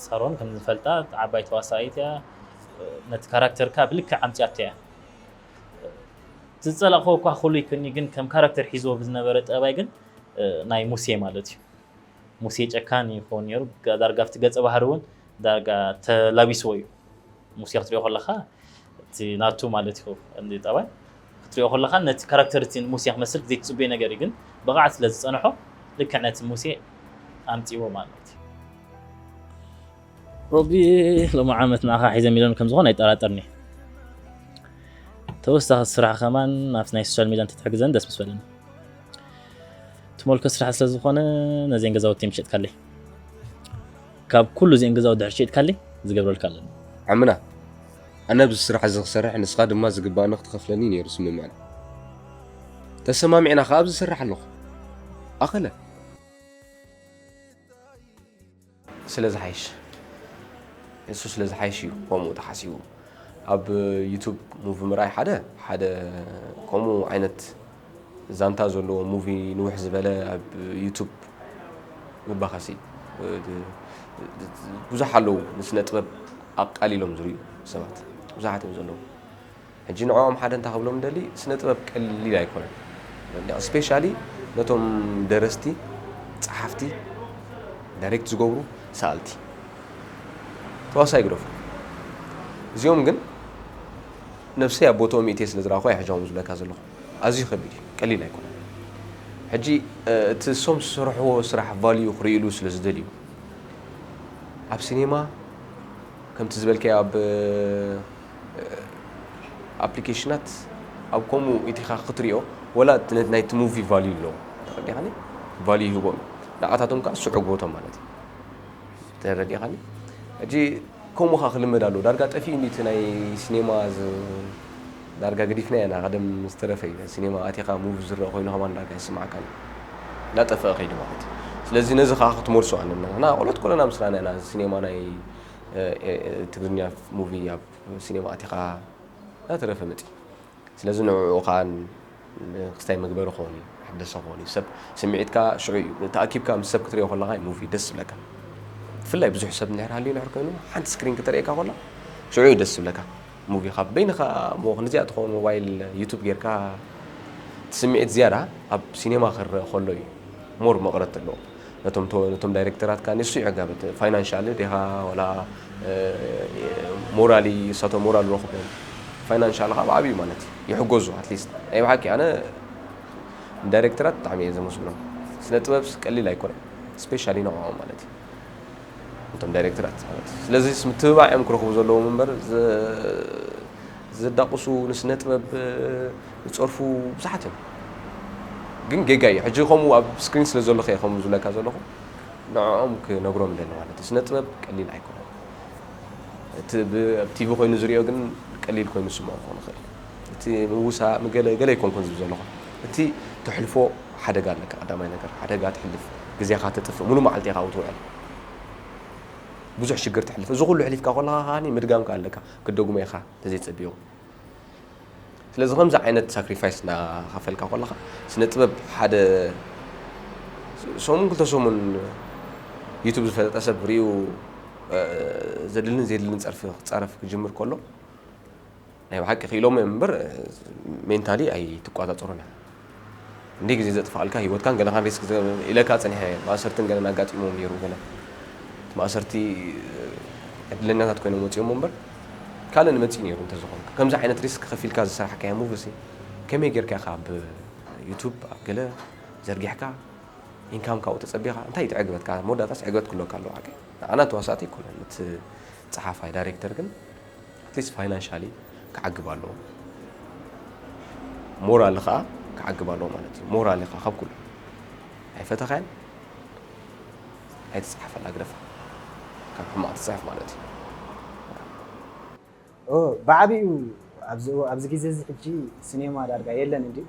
ሳሮን ከም ዝፈልጣ ዓባይ ተዋሳኢት እያ። እ፣ ነቲ ካራክተር ከኣ ብልክዕ ኣምጺኣቶ እያ። ዝጸላእክዎ እኳ ኩሉ ይክኒ፣ ግን ከም ካራክተር ሒዝዎ ብዝነበረ ጠባይ ግን፣ እ፣ ናይ ሙሴ ማለት እዩ። ሙሴ ጨካን ይኸውን ነይሩ። ዳርጋ ኣብቲ ገጸ ባህሪ እውን ዳርጋ ተላቢስዎ እዩ። ሙሴ ክትሪኦ ከለኻ እቲ ናቱ ማለት እዩ እንዲ ጠባይ ክትሪኦ ከለኻ ነቲ ካራክተር እቲ ሙሴ ክመስል ዘይትጽበዮ ነገር እዩ፣ ግን ብቕዓት ስለ ዝጸንሖ ልክዕ ነቲ ሙሴ ኣምጺዎ ማለት እዩ። ሮቢ ሎሚ ዓመት ንዓኻ ሒዘ ሚልዮን ከም ዝኾን ኣይጠራጠርኒ። ተወሳኺ ስራሕ ከማን ናብቲ ናይ ሶሻል ሚድያ እንተትሕግዘን ደስ ምስ በለኒ። ትመልኮ ስራሕ ስለ ዝኾነ ነዘን ገዛውቲ ምሸጥካለይ። ካብ ኩሉ እዚአን ገዛውቲ ድሕር ሸጥካለይ ዝገብረልካ ኣለኒ። ዓምና፣ ኣነ ኣብዚ ስራሕ እዚ ክሰርሕ ንስኻ ድማ ዝግባኣኒ ክትኸፍለኒ ነይሩ ስምምዕና። ተሰማሚዕና ከኣ ኣብዚ ዝሰርሕ ኣለኹ። ኣኸለ። ስለ ዝሓይሽ፣ እሱ ስለ ዝሓይሽ እዩ ከምኡ ተሓሲቡ። ኣብ ዩቱብ ሙቪ ምርኣይ ሓደ፣ ሓደ ከምኡ ዓይነት ዛንታ ዘለዎ ሙቪ ንውሕ ዝበለ ኣብ ዩቱብ ምባኸሲ፣ ብዙሕ ኣለዉ ንስነ ጥበብ ኣቃሊሎም ዝርእዩ ሰባት፣ ብዙሓት እዮም ዘለዉ። ሕጂ ንዕኦም ሓደ እንታይ ክብሎም እንደሊ፣ ስነ ጥበብ ቀሊል ኣይኮነን። ስፔሻሊ ነቶም ደረስቲ፣ ጸሓፍቲ፣ ዳይሬክት ዝገብሩ፣ ሰኣልቲ፣ ተዋሳይ ግደፉ። እዚኦም ግን ነብሰይ ኣብ ቦትኦም ኢትየ ስለ ዝረኣኹ ኣይሕጃዎም ዝብለካ ዘለኹ። ኣዝዩ ከቢድ እዩ፣ ቀሊል ኣይኮነን። ሕጂ እቲ እሶም ዝሰርሕዎ ስራሕ ቫልዩ ክርእይሉ ስለ ዝደልዩ ኣብ ሲኔማ ከምቲ ዝበልካዮ ኣብ ኣፕሊኬሽናት ኣብ ከምኡ ኢቲኻ ክትሪኦ ወላ ናይቲ ሙቪ ቫልዩ ኣለዎ ተረዲኻኒ ቫልዩ ይህቦም ንዓታቶም ከዓ ስዑ ግቦቶም ማለት እዩ ተረዲኻኒ ሕጂ ከምኡ ከዓ ክልመድ ኣለዎ ዳርጋ ጠፊኡ እንዲ እቲ ናይ ሲኔማ ዳርጋ ገዲፍና ኢና ቀደም ዝተረፈ እዩ ሲኔማ ኣቲኻ ሙቪ ዝረአ ኮይኑ ከማን ዳርጋ ይስማዓካ እንዳጠፈአ ከይዱ ማለት እዩ ስለዚ ነዚ ከዓ ክትመልሶ ኣለና ንሕና ቆሎት ኮለና ምስራና ኢና ሲኔማ ናይ ትግርኛ ሙቪ ኣብ ሲኔማ ኣቲኻ እናተረፈ መፂ ስለዚ ንዕኡ ከዓ ክስታይ መግበሪ ክኾን እዩ ሕደሰ ክኾን እዩ ሰብ ስምዒትካ ሽዑ እዩ ተኣኪብካ ምስ ሰብ ክትሪኦ ከለካ ሙቪ ደስ ዝብለካ ብፍላይ ብዙሕ ሰብ እንድሕር ሃልዩ እንድሕር ኮይኑ ሓንቲ ስክሪን ክተርእየካ ኮላ ሽዑ እዩ ደስ ዝብለካ ሙቪ ካብ በይንኻ እሞ ክንዚኣ ትኸውን ሞባይል ዩቱብ ጌርካ እቲ ስምዒት ዝያዳ ኣብ ሲኔማ ክረአ ከሎ እዩ ሞር መቕረት ኣለዎ ነቶም ዳይሬክተራት ከዓ ንሱ ይዕጋበት ፋይናንሻል ዲኻ ወላ ሞራሊ እሳቶ ሞራል ረኽቦም ፋይናንሻል ከዓ ብዓብዩ ማለት እዩ ይሕገዙ ኣትሊስት ናይ ብሓቂ ኣነ ዳይሬክተራት ብጣዕሚ እየ ዘመስግኖም ስነ ጥበብ ቀሊል ኣይኮነን ስፔሻሊ ንዕኦም ማለት እዩ እቶም ዳይሬክተራት ማለት እዩ ስለዚ ምትብባዕ እዮም ክረኽቡ ዘለዎም እምበር ዘዳቕሱ ንስነ ጥበብ ዝፀርፉ ብዙሓት እዮም ግን ጌጋ እዩ ሕጂ ከምኡ ኣብ ስክሪን ስለ ዘለኹ እየ ከምኡ ዝብለካ ዘለኹ ንዕኦም ክነግሮም ደሊ ማለት እዩ ስነ ጥበብ ቀሊል ኣይኮነን እቲ ኣብ ቲቪ ኮይኑ ዝሪኦ ግን ቀሊል ኮይኑ ዝስምዖ ክኾን ይኽእል እቲ ምውሳ ገለ ገለ ኣይኮንኩን ዝብል ዘለኹ እቲ ተሕልፎ ሓደጋ ኣለካ ቀዳማይ ነገር ሓደጋ ትሕልፍ ግዜኻ ተጥፍእ ሙሉ መዓልቲ ኢኻ ትውዕል ብዙሕ ሽግር ተሕልፍ እዚ ኩሉ ሕሊፍካ ኮለኻ ከዓኒ ምድጋምካ ኣለካ ክደጉሞ ኢኻ ተዘይጸቢቑ ስለዚ ከምዚ ዓይነት ሳክሪፋይስ እናኸፈልካ ኮለኻ ስነ ጥበብ ሓደ ሰሙን ክልተ ሰሙን ዩቱብ ዝፈለጠ ሰብ ሪኡ ዘድልን ዘየድልን ፀርፊ ክፃረፍ ክጅምር ከሎ ናይ ብሓቂ ክኢሎም እዮም እምበር ሜንታሊ ኣይትቋፃፀሩን እዮም እንደ ግዜ ዘጥፋልካ ህይወትካን ገለኻን ሪስክ ኢለካ ፀኒሐ ማእሰርትን ገለን ኣጋጢሞም ነይሩ ገለ ማእሰርቲ ዕድለኛታት ኮይኖም ወፂኦም እምበር ካልእ ንመፅእ ነይሩ እንተዝኾን ከምዚ ዓይነት ሪስክ ከፊልካ ዝሰራሕካዮ ሙቭ ሲ ከመይ ጌርካ ኢኻ ኣብ ዩቱብ ኣብ ገለ ዘርጊሕካ ኢንካም ካብኡ ተፀቢኻ እንታይ ትዕግበትካ መወዳእታስ ዕግበት ክህልወካ ኣለዎ ሓቂ ንዓና ተዋሳእቲ ኣይኮነን እቲ ፀሓፋይ ዳይሬክተር ግን ኣትሊስት ፋይናንሻሊ ክዓግብ ኣለዎ ሞራል ከዓ ክዓግብ ኣለዎ ማለት እዩ ሞራል ኢኻ ካብ ኩሉ ኣይፈተኻያን ኣይትፅሓፈላ ግደፋ ካብ ሕማቕ ትፅሕፍ ማለት እዩ ብዓብኡ ኣብዚ ግዜ እዚ ሕጂ ሲኔማ ዳርጋ የለን እንዲ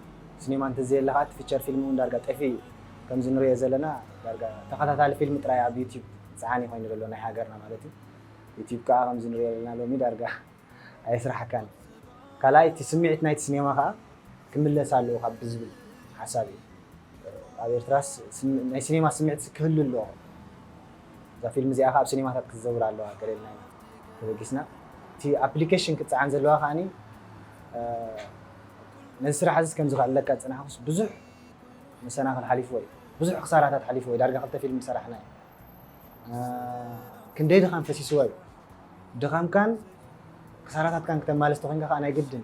ሲኔማ እንተዘየለ ከዓ እቲ ፊቸር ፊልም እውን ዳርጋ ጠፊ እዩ ከምዚ ንሪኦ ዘለና ዳርጋ ተኸታታሊ ፊልም ጥራይ ኣብ ዩቲብ ዝዓኒ ኮይኑ ዘሎ ናይ ሃገርና ማለት እዩ ዩቲብ ከዓ ከምዚ ንሪኦ ዘለና ሎሚ ዳርጋ ኣይስራሕካን ካልኣይ እቲ ስምዒት ናይቲ ሲኔማ ከዓ ክምለስ ኣለዎ ካብ ብዝብል ሓሳብ እዩ ኣብ ኤርትራስ ናይ ሲኔማ ስምዒት ክህሉ ኣለዎ እዛ ፊልም እዚኣ ከዓ ኣብ ሲኔማታት ክትዘውር ኣለዋ ገለ ኢልና ኢና ተበጊስና እቲ ኣፕሊኬሽን ክትፀዓን ዘለዋ ከዓኒ ነዚ ስራሕ እዚ ከምዚ ከለካ ዝፅናሕኩስ ብዙሕ መሰናኽል ሓሊፍዎ እዩ ብዙሕ ክሳራታት ሓሊፍዎ እዩ ዳርጋ ክልተ ፊልም ዝሰራሕና እዩ ክንደይ ድኻም ፈሲስዎ እዩ ድኻምካን ክሳራታትካን ክተማልስ ተኮንካ ከዓ ናይ ግድን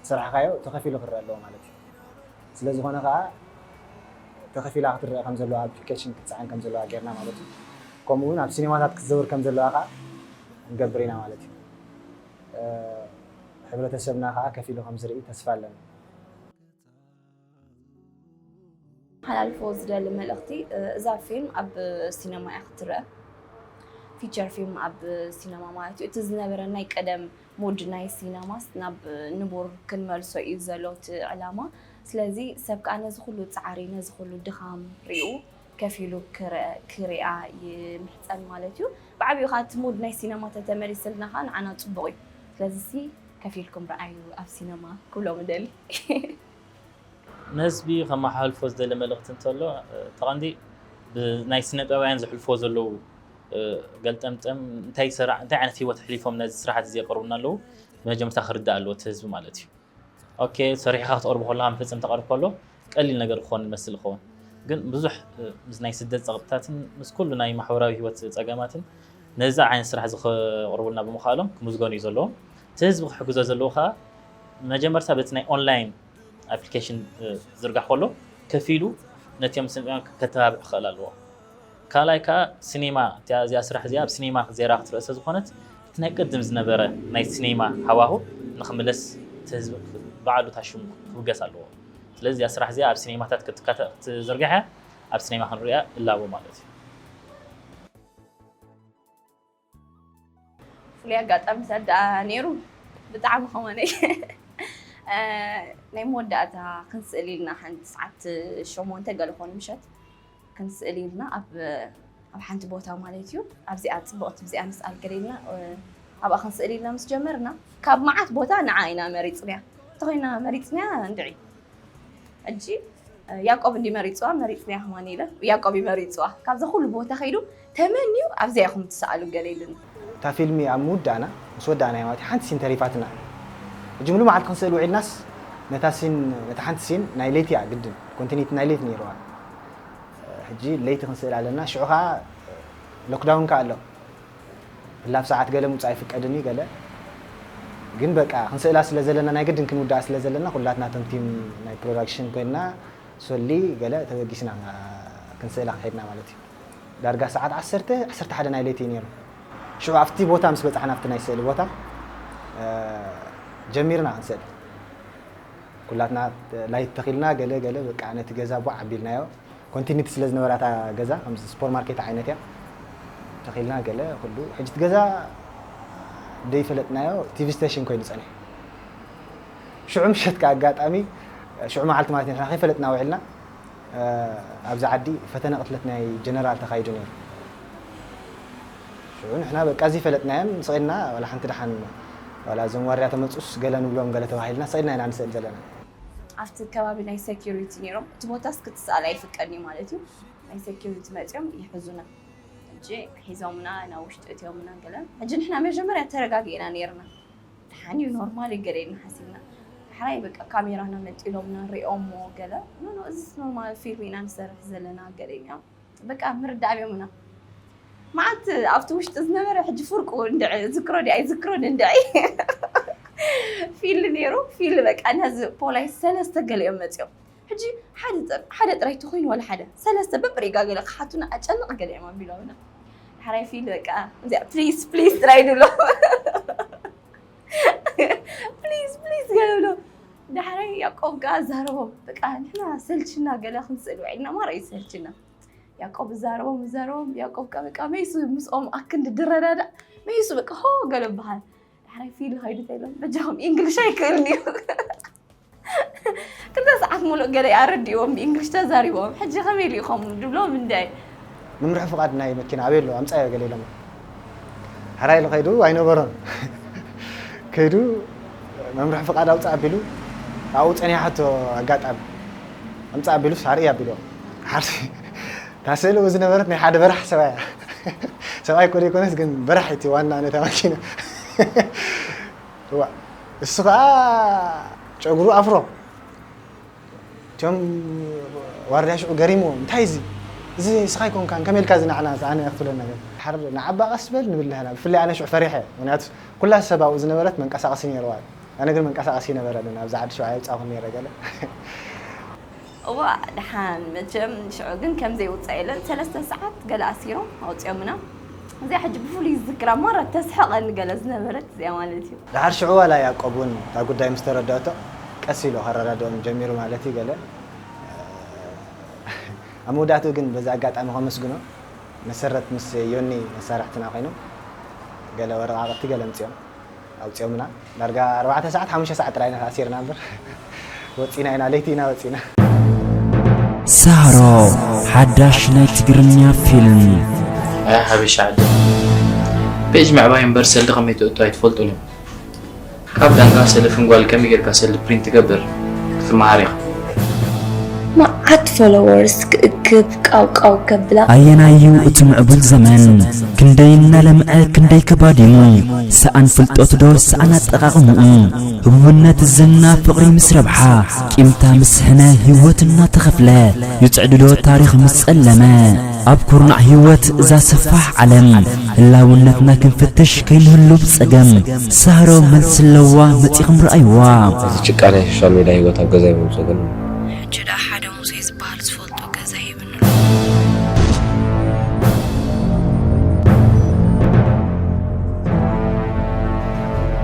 ስራሕካዮ ተኸፊሉ ክረአ ኣለዎ ማለት እዩ ስለ ዝኾነ ከዓ ተኸፊላ ክትረአ ከም ዘለዋ ኣፕሊኬሽን ክትፀዓን ከም ዘለዋ ጌርና ማለት እዩ ከምኡ እውን ኣብ ሲኔማታት ክትዘውር ከም ዘለዋ ከዓ ንገብር ኢና ማለት እዩ ሕብረተሰብና ከዓ ከፊሉ ከም ዝርኢ ተስፋ ኣለና ሓላልፎ ዝደሊ መልእኽቲ እዛ ፊልም ኣብ ሲነማ እያ ክትረአ ፊቸር ፊልም ኣብ ሲነማ ማለት እዩ እቲ ዝነበረ ናይ ቀደም ሞድ ናይ ሲነማስ ናብ ንቡር ክንመልሶ እዩ ዘሎ እቲ ዕላማ ስለዚ ሰብ ከዓ ነዚ ኩሉ ፃዕሪ ነዚ ኩሉ ድኻም ሪኡ ከፊሉ ክሪኣ ይምሕፀን ማለት እዩ ብዓብኡ ከዓ እቲ ሞድ ናይ ሲነማ ተተመሊስልና ከዓ ንዓና ፅቡቅ እዩ ስለዚ ከፊልኩም ረኣዩ ኣብ ሲነማ ክብሎም እደሊ ንህዝቢ ከመሓላልፎ ዝደሊ መልእኽቲ እንተሎ እቲ ቀንዲ ናይ ስነ ጥበባውያን ዘሕልፍዎ ዘለዉ ገልጠምጠም እንታይ ሰራሕ እንታይ ዓይነት ሂወት ኣሕሊፎም ነዚ ስራሓት እዚ የቅርቡና ኣለዉ መጀመርታ ክርዳእ ኣለዎ እቲ ህዝቢ ማለት እዩ ኦኬ ሰሪሕኻ ክትቀርቦ ከለኻ መፈፀም ተቀርብ ከሎ ቀሊል ነገር ክኾን ዝመስል ይኸውን ግን ብዙሕ ምስ ናይ ስደት ፀቕጥታትን ምስ ኩሉ ናይ ማሕበራዊ ሂወት ፀገማትን ነዚ ዓይነት ስራሕ እዚ ከቅርቡልና ብምኽኣሎም ክምስገኑ እዩ ዘለዎም እቲ ህዝቢ ክሕግዞ ዘለዎ ከዓ መጀመርታ በቲ ናይ ኦንላይን ኣፕሊኬሽን ዝርጋሕ ከሎ ከፊሉ ነቲኦም ስምዒኦም ከተባብዕ ክኽእል ኣለዎ። ካልኣይ ከዓ ሲኔማ፣ እቲኣ እዚኣ ስራሕ እዚኣ ኣብ ሲኔማ ዜራ ክትረአ ስለዝኾነት፣ እቲ ናይ ቅድም ዝነበረ ናይ ሲኔማ ሃዋሁ ንኽምለስ እቲ ህዝቢ ባዕሉ ታሽሙ ክብገስ ኣለዎ። ስለዚ እዚኣ ስራሕ እዚኣ ኣብ ሲኔማታት ክትካተ-፣ ክትዝርግሐ ኣብ ሲኔማ ክንሪኣ እላቦ ማለት እዩ። ፍሉይ ኣጋጣሚታት ደኣ ነይሩ። ብጣዕሚ ከማነይ ናይ መወዳእታ ክንስእል ኢልና ሓንቲ ሰዓት ሸሞንተ ገለ ኮኑ ምሸት ክንስእል ኢልና ኣብ ኣብ ሓንቲ ቦታ ማለት እዩ ኣብዚኣ ፅብቕቲ ብዚኣ ንስኣል ገለ ኢልና ኣብኣ ክንስእል ኢልና ምስ ጀመርና ካብ መዓት ቦታ ንዓ ኢና መሪፅንያ እንተኮይና መሪፅንያ እንድዒ ሕጂ ያዕቆብ እንዲ መሪፅዋ መሪፅንያ ከማን ኢለ ያዕቆብ ይመሪፅዋ ካብዚ ኩሉ ቦታ ከይዱ ተመንዩ ኣብዚኣ ኢኹም ትሰኣሉ ገለ ኢሉኒ እታ ፊልሚ ኣብ ምውዳእና ምስ ወዳእናያ ማለት እዩ ሓንቲ ሲን ተሪፋትና ሕጂ ሙሉ መዓልቲ ክንስእል ውዒልናስ ነታ ሲን ነታ ሓንቲ ሲን ናይ ለይቲ እያ ግድን ኮንቲኒቲ ናይ ለይቲ ነይርዋ ሕጂ ለይቲ ክንስእል ኣለና ሽዑ ከዓ ሎክዳውን ከዓ ኣሎ ህላፍ ሰዓት ገለ ምውፃእ ኣይፍቀድን እዩ ገለ ግን በቃ ክንስእላ ስለ ዘለና ናይ ግድን ክንውዳኣ ስለ ዘለና ኩላትና እቶም ቲም ናይ ፕሮዳክሽን ኮይንና ሶሊ ገለ ተበጊስና ክንስእላ ከድና ማለት እዩ ዳርጋ ሰዓት ዓሰርተ ዓሰርተ ሓደ ናይ ለይቲ እዩ ነይሩ ሽዑ ኣብቲ ቦታ ምስ በፃሕና ኣብቲ ናይ ስእሊ ቦታ ጀሚርና ክንስእል ኩላትና ላይት ተኺልና ገለ ገለ በቃ ነቲ ገዛ ቧዕ ኣቢልናዮ ኮንቲኒቲ ስለ ዝነበራ እታ ገዛ ከምዚ ሱፐር ማርኬት ዓይነት እያ ተኺልና ገለ ኩሉ ሕጂ እቲ ገዛ ደይፈለጥናዮ ቲቪ ስቴሽን ኮይኑ ፀኒሑ ሽዑ ምሸት ከ ኣጋጣሚ ሽዑ መዓልቲ ማለት ንሕና ከይፈለጥና ውዒልና ኣብዚ ዓዲ ፈተነ ቅትለት ናይ ጀነራል ተኻይዱ ነይሩ ሽዑ ንሕና በቃ እዚ ፈለጥናዮም ስቒልና ዋላ ሓንቲ ደሓን ዋላ እዞም ዋርያ ተመፁስ ገለ ንብሎም ገለ ተባሂልና ስቒልና ኢና ንስእል ዘለና ኣብቲ ከባቢ ናይ ሴኪሪቲ ነይሮም እቲ ቦታስ ክትስኣል ኣይፍቀድን እዩ ማለት እዩ ናይ ሴኪሪቲ መፅዮም ይሕዙና ሕጂ ሒዞምና ናብ ውሽጢ እትዮምና ገለ ሕጂ ንሕና መጀመርያ ተረጋጊእና ነይርና ደሓን እዩ ኖርማል እዩ ገለ ኢልና ሓሲብና ሓራይ በቃ ካሜራና መንጢሎምና ሪኦሞ ገለ ኖኖ እዚስ ኖርማል ፊልም ኢና ንሰርሕ ዘለና ገለ ኢና በቃ ምርዳእ ኣብዮምና መዓት ኣብቲ ውሽጢ ዝነበረ ሕጂ ፍርቁ እንድዒ ዝክሮ ዲ ኣይዝክሮን እንድዒ ፊል ነይሩ ፊል በቃ ነዚ ፖላይስ ሰለስተ ገሊኦም መፅኦም ሕጂ ሓደ ጥራይ ተኮይኑ ወላ ሓደ ሰለስተ በብሪጋ ገለ ክሓቱና ኣጨንቕ ገሊኦም ኣቢሎምና ሓራይ ፊል በቃ እዚኣ ፕሊስ ፕሊስ ጥራይ ንብሎ ፕሊስ ፕሊስ ገለ ብሎ ዳሕራይ ያቆብ ከዓ ዛረቦም በቃ ንሕና ሰልችና ገለ ክንስእል ውዒልና ማራ እዩ ሰልችና ያቆብ ዛረቦም ዛረቦም ያቆብ ከዓ በቃ መይሱ ምስኦም ኣክንዲ ድረዳዳእ መይሱ በቃ ሆ ገለ በሃል ዳሕራይ ፊል ኸይዱ ተይሎም በጃኹም ኢንግሊሽ ኣይክእልን እዩ ክልተ ሰዓት ሙሉእ ገለ ኣረዲዎም ብእንግሊሽ ተዛሪቦም ሕጂ ከመይ ኢሉ ኢኹም ድብሎም እንደ መምርሒ ፍቓድ ናይ መኪና ኣበይ ኣሎ ኣምፃዮ ገለ ኢሎም ሕራይ ኢሉ ከይዱ ኣይነበሮን ከይዱ መምርሒ ፍቓድ ኣውፅእ ኣቢሉ ኣብኡ ፀኒሓቶ ኣጋጣሚ ኣምፃእ ኣቢሉ ሳርኢ ኣቢሉ ሓርሲ እታ ስእሊ ዝነበረት ናይ ሓደ በራሕ ሰብኣይ እያ ሰብኣይ እኮ ዘይኮነስ ግን በራሕ እቲ ዋና ነታ መኪና እዋ እሱ ከዓ ጨጉሩ ኣፍሮ እቶም ዋርድያ ሽዑ ገሪምዎም እንታይ እዚ እዚ ስኻ ይኮንካን ከመይ ኢልካ እዚ ንዓና ኣነ ክብለና ገለ ሓር ንዓባ ቀስ በል ንብል ንሕና ብፍላይ ኣነ ሽዑ ፈሪሐ ምክንያቱ ኩላ ሰብ ኣብኡ ዝነበረት መንቀሳቐሲ ነይርዋ ኣነ ግን መንቀሳቐሲ ይነበረንን ኣብዚ ዓዲ ሽዑ ኣይውፃኹን ነይረ ገለ እዋ ደሓን መቸም ሽዑ ግን ከምዘይ ውፃእ የለን ሰለስተ ሰዓት ገለ ኣሲሮም ኣውፅኦምና እዚኣ ሕጂ ብፍሉይ ዝዝክራ ማራ ተስሕቐኒ ገለ ዝነበረት እዚኣ ማለት እዩ። ደሓር ሽዑ ዋላ ያቆብ እውን እታ ጉዳይ ምስ ተረደአቶ ቀስ ኢሉ ከረዳድኦም ጀሚሩ ማለት እዩ ገለ ኣብ መወዳእትኡ ግን በዚ ኣጋጣሚ ከመስግኖ መሰረት ምስ ዮኒ መሳርሕትና ኮይኖም ገለ ወረቃቅቲ ገለ ኣምፅኦም ኣውፅኦምና ዳርጋ ኣርባዕተ ሰዓት ሓሙሽተ ሰዓት ጥራይ ኢና ተኣሲርና እምበር ወፂና ኢና ለይቲ ኢና ወፂና። ሳሮ ሓዳሽ ናይ ትግርኛ ፊልም። ኣያ ሓበሻ ዓዲ ፔጅ ምዕባይ እምበር ሰልዲ ከመይ ትእቱ ኣይትፈልጡን እዮም። ካብ ዳንጋ ሰልፍን ጓል ከመይ ጌርካ ሰልዲ ፕሪንት ትገብር ክትመሃር ኢኻ። መዓት ፎሎወርስ ክእክብ ቃውቃው ከብላ። ኣየናዩ እቲ ምዕቡል ዘመን ክንደይ እናለምዐ ክንደይ ከባዲሙ ሰኣን ፍልጠቱ ዶ ሰኣን ኣጠቓቕምኡ ህቡብነት ዝና ፍቕሪ ምስ ረብሓ ቂምታ ምስ ሕነ ህይወት እናተኸፍለ ይፅዕድዶ ታሪኽ ምስ ጸለመ ኣብ ኩርናዕ ህይወት እዛ ሰፋሕ ዓለም ህላውነትና ክንፍትሽ ከይንህሉ ብጸገም ሳህሮ መልሲ ኣለዋ መጺኹም ረኣይዋ። እዚ ጭቃ ናይ ሶሻል ሜድያ ህይወት ኣብ ገዛይ ምምፅኡ ግን። ሕጂ ደኣ ሓደ ሙሴ ዝበሃል ዝፈልጦ ገዛ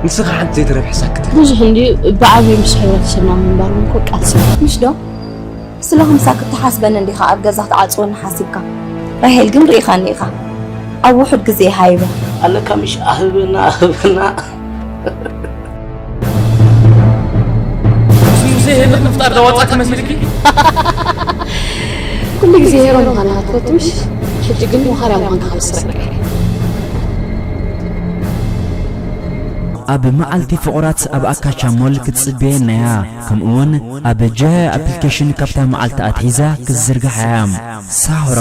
ንስኻ ሓንቲ ዘይትረብሒ ሳክት። ብዙሕ እንዲ ብዓብዩ ምስ ሕብረተሰብና ምንባር እኮ ቃልሲ። ምሽ ዶ? ስለኹም ሳክት ትሓስበኒ እንዲኻ ኣብ ገዛ ክትዓጽወኒ ሓሲብካ። ራሄል ግን ርኢኻኒ ኢኻ። ኣብ ውሑድ ግዜ ሃይበ። ኣለካ ምሽ ኣህብና ኣህብና ምስ ሙሴ ህልኽ ምፍጣር ዘዋጻኪ መሲልኪ? ኩሉ ግዜ ሄሮ ምዃና ክትፈቱ ምሽ? ሕጂ ግን ወኻርያ ምዃንካ ክብስረካ እየ። ኣብ መዓልቲ ፍቑራት ኣብ ኣካቻ ሞል ክትጽበየና እያ። ከምኡውን ኣብ ጀ ኣፕሊኬሽን ካብታ መዓልቲ ኣትሒዛ ክትዝርጋሕ እያ። ሳህሮ